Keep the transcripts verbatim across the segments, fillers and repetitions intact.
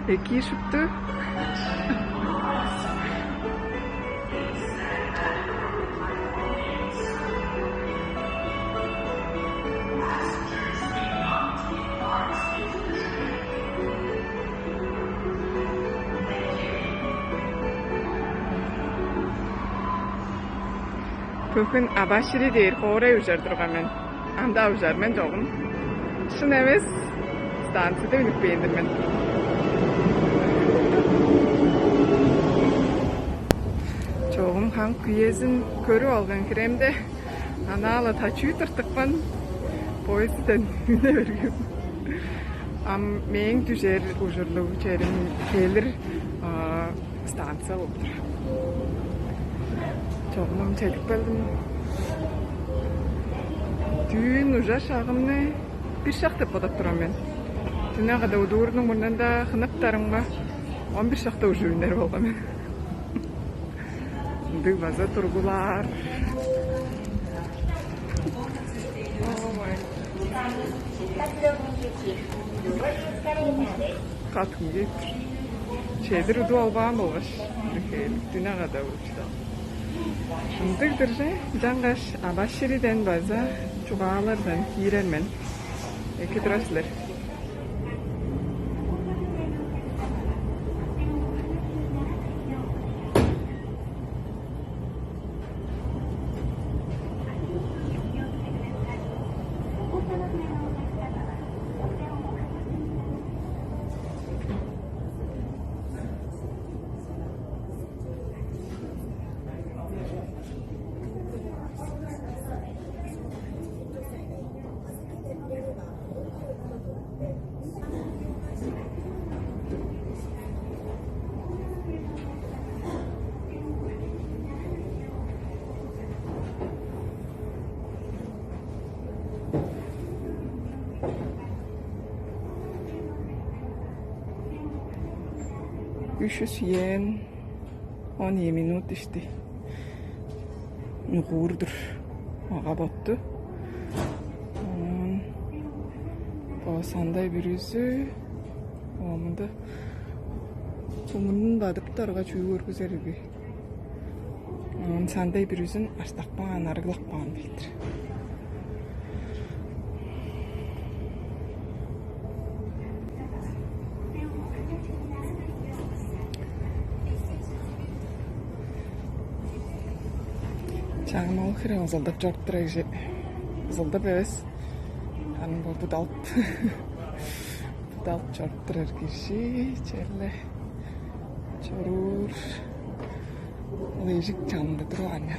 Эки шупту. Бөгүн Абашири дээр хоорай ужар турган мен. Ам-даа ужар мен чогум. Шын эвес, станцияда үнүпкен-дир мен. Чогум хамык үезин көрүп алган хиремде, анаа-ла тачуу тыртыпкан, поездтен үне берген. Ам мээң дүжер ужурлуг черим келир, а, станция болуп тур. Чогум чедип келдим. Дүүн ужар шагымны бир шак деп бодап турган мен. Дүне када удуурнуң мурнунда хынап тарымга он бир шакта уже үнер болган мен. Ындыг база тургулаар. Катын кээп тур. Чедир удуп албаан болгаш, дүне када болуп чыдар. Ындыг-дыр же, ынчангаш Абашириден база чугаалардан киирер мен. Эки турар силер. Үш чүс иен он ийи минут ишти. Нугуур-дур. Мага ботту. Оон бо сандай бүрүзү, оомунда сумунун бадыптарга чүү көргүзер ирги. Оон сандай бүрүзүн аштак баан, арыглак баан билдир. Чаңмал хире ызылдап чоруп турар кижи. Ызылдап эвес. Аны бо будалып. Будалып чоруп турар кижи черле чоруур. Ол эжик чанында турган.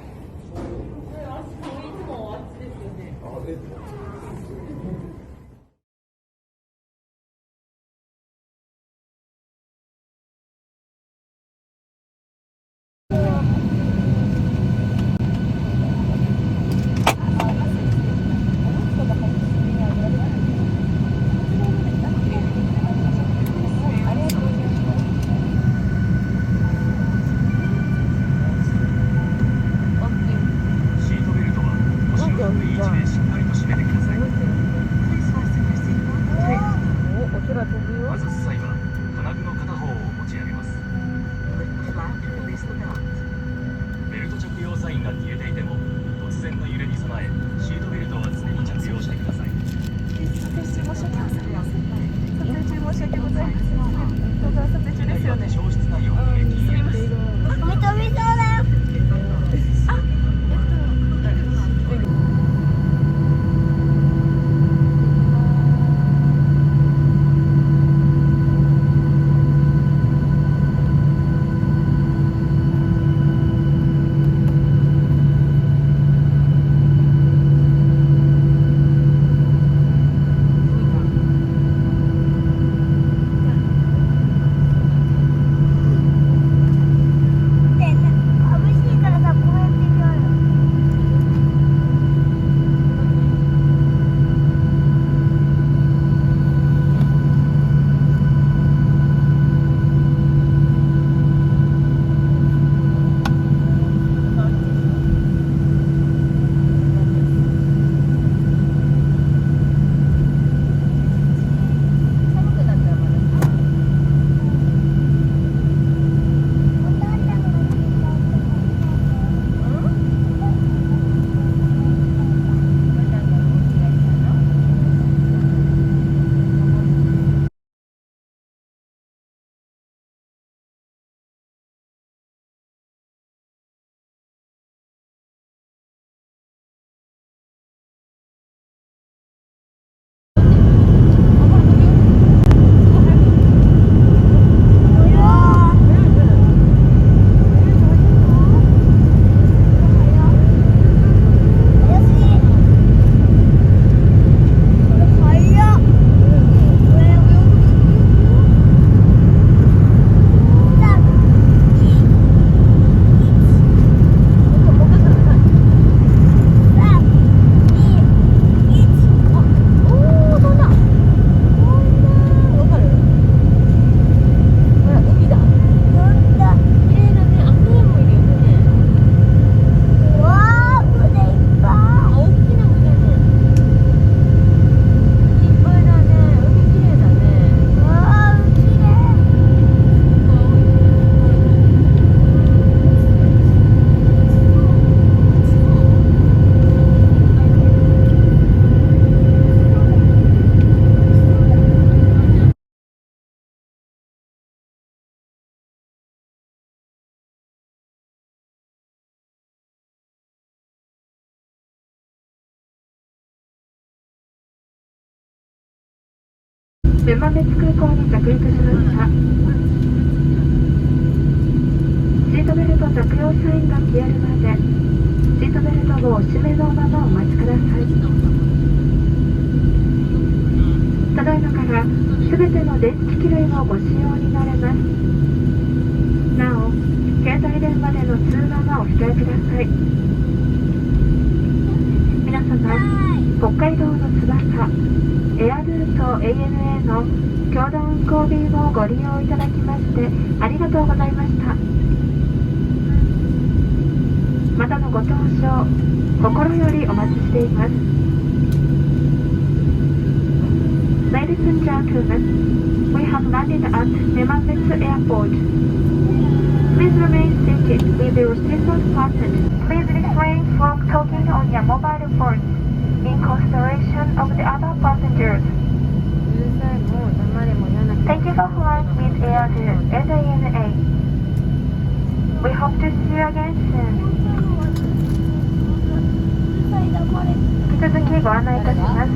女満別空港に着陸しました。シートベルト着用サインが消えるまで、シートベルトをお締めのままお待ちください。ただいまからすべての電子機類をご使用になれます。なお、携帯電話での通話はお控えください。皆様、北海道の翼、エアドゥと エーエーエーの共同運航便をご利用いただきましてありがとうございました。またのご搭乗、心よりお待ちしています。Ladies and gentlemen, we have landed at Nemanmetsu Airport. Please remain seated with your seatbelt fastened. Please refrain from talking on your mobile phone in consideration of the other passengers. Thank you for flying with Air Asia and A N A. We hope to see you again soon. 引き続きご案内いたします。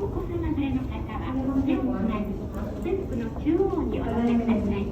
お子様連れの方は、お手をつないで、ステップの中央にお寄せください。